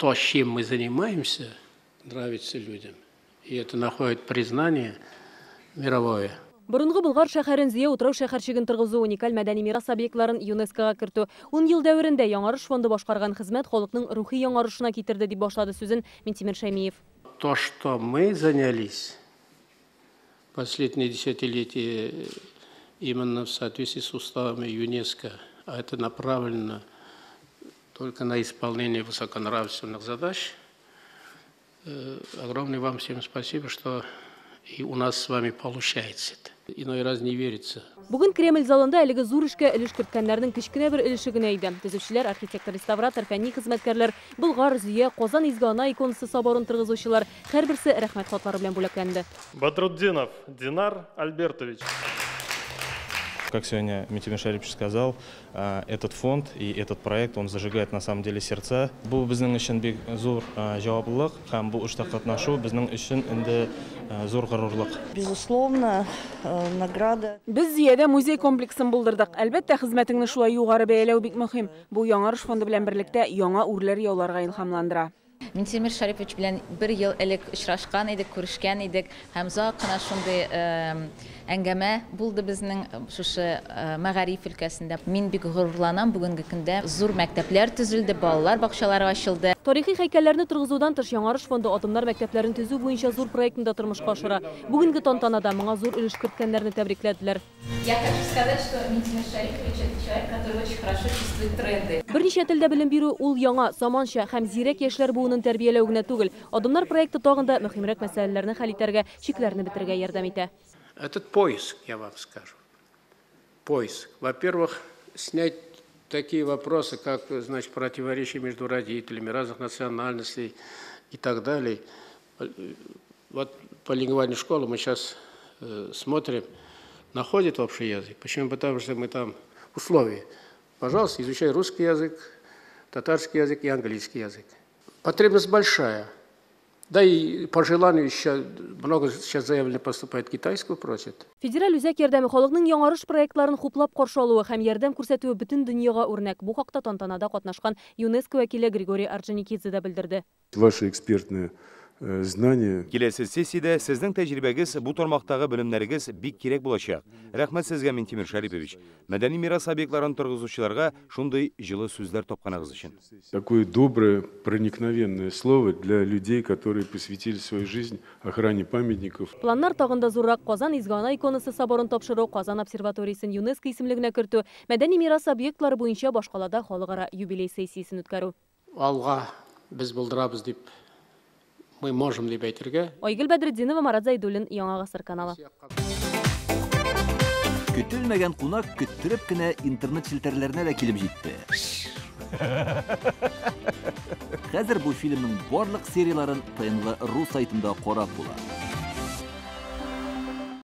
То, чем мы занимаемся, нравится людям. И это находит признание мировое. Борынгы Болгар шәһәрен, Зөя утрау-шәһәрчеген торгызу, уникаль мәдәни мирас объектларын ЮНЕСКОга кертү. 10 ел дәверендә Яңарыш фонды башкарган хезмәт халыкның рухи яңарышына китерде, дип башлады сүзен Минтимер Шәймиев. То, что мы занялись последние десятилетия именно в соответствии с уставами ЮНЕСКО, а это направлено только на исполнение высоконравственных задач. Огромное вам всем спасибо, что и у нас с вами получается это. Иной раз не верится. Бүген Кремль залында әлеге зур эшкә өлеш керткәннәрнең кечкенә бер өлеше генә иде. Төзүчеләр, архитектор-реставратор, фәнни хезмәткәрләр, Болгар, Зөя, Казан Изге Ана иконасы соборын торгызучылар, һәрберсе рәхмәт хатлары белән бүләкләнде. Бадрутдинов Динар Альбертович. Как сегодня Минтимер Шарипович сказал, этот фонд и этот проект, он зажигает на самом деле сердца. Бу безнең өчен бик зур җаваплылык һәм бу эштә катнашу безнең өчен инде зур горурлык. Безусловно, награда. Без Зөядә музей комплексын булдырдык. Әлбәттә, хезмәтеңне шулай югары бәяләү бик мөһим. Бу Яңарыш фонды белән берлектә яңа үрләр яуларга илһамландыра. Минтимер Шарипович белән бер ел элек очрашкан идек, күрешкән идек һәм озак кына шундый әңгәмә булды безнең шушы мәгариф өлкәсендә. Мин бик горурланам, бүгенге көндә зур мәктәпләр төзелде, балалар бакчалары ачылды. Тарихи һәйкәлләрне торгызудан тыш Яңарыш фонды Адымнар мәктәпләрен төзү буенча зур проектны да тормышка ашыра. Бүгенге тантанада моңа зур өлеш керткәннәрне тәбрикләделәр. Я хочу сказать, что Минтимер Шарипович это человек, который очень хорошо чувствует тренды. Берничә телдә белем бирү ул яңа, заманча һәм зирәк яшьләр буынын тәрбияләү генә түгел. Адымнар проекты тагын да мөһимрәк мәсьәләләрне хәл итәргә, чикләрне бетерергә ярдәм итә. Этот поиск, я вам скажу. Поиск. Во-первых, снять такие вопросы, как, значит, противоречия между родителями разных национальностей и так далее. Вот полингвальную школу мы сейчас смотрим, находит общий язык. Почему? Потому что мы там условия. Пожалуйста, изучай русский язык, татарский язык и английский язык. Потребность большая. Да и по желанию еще много сейчас заявлений поступает, китайского просят. Федераль үзәк ярдәме, халыкның Яңарыш проектларын хуплап каршы алуы һәм ярдәм күрсәтүе бөтен дөньяга үрнәк. Бу хакта тантанада катнашкан ЮНЕСКО вәкиле Григорий Орджоникидзе дә белдерде. Ваши экспертные знания. Киләсе сессиядә сезнең тәҗрибәгез, бу тармактагы белемнәрегез бик кирәк булачак. Рәхмәт сезгә, Минтимер Шарипович. Мәдәни мирас объектларын торгызучыларга шундый җылы сүзләр тапканыгыз өчен. Такое доброе, проникновенное слово для людей, которые посвятили свою жизнь охране памятников. Планнар тагын да зуррак: Казан Изге Ана иконасы соборын тапшыру, Казан обсерваториясен ЮНЕСКО исемлегенә кертү, мәдәни мирас объектлары буенча башкалада халыкара юбилей сессиясен үткәрү. Алга, без булдырабыз дип, мы можем дип әйтергә. Айгөл Бәдретдинова, Марат Зайдуллин, Яңа Гасыр каналы. Көтелмәгән кунак көттереп кенә интернет челтәрләренә дә килеп җитте. Хәзер бу фильмның барлык серияларын ТНВ ру сайтында карап була.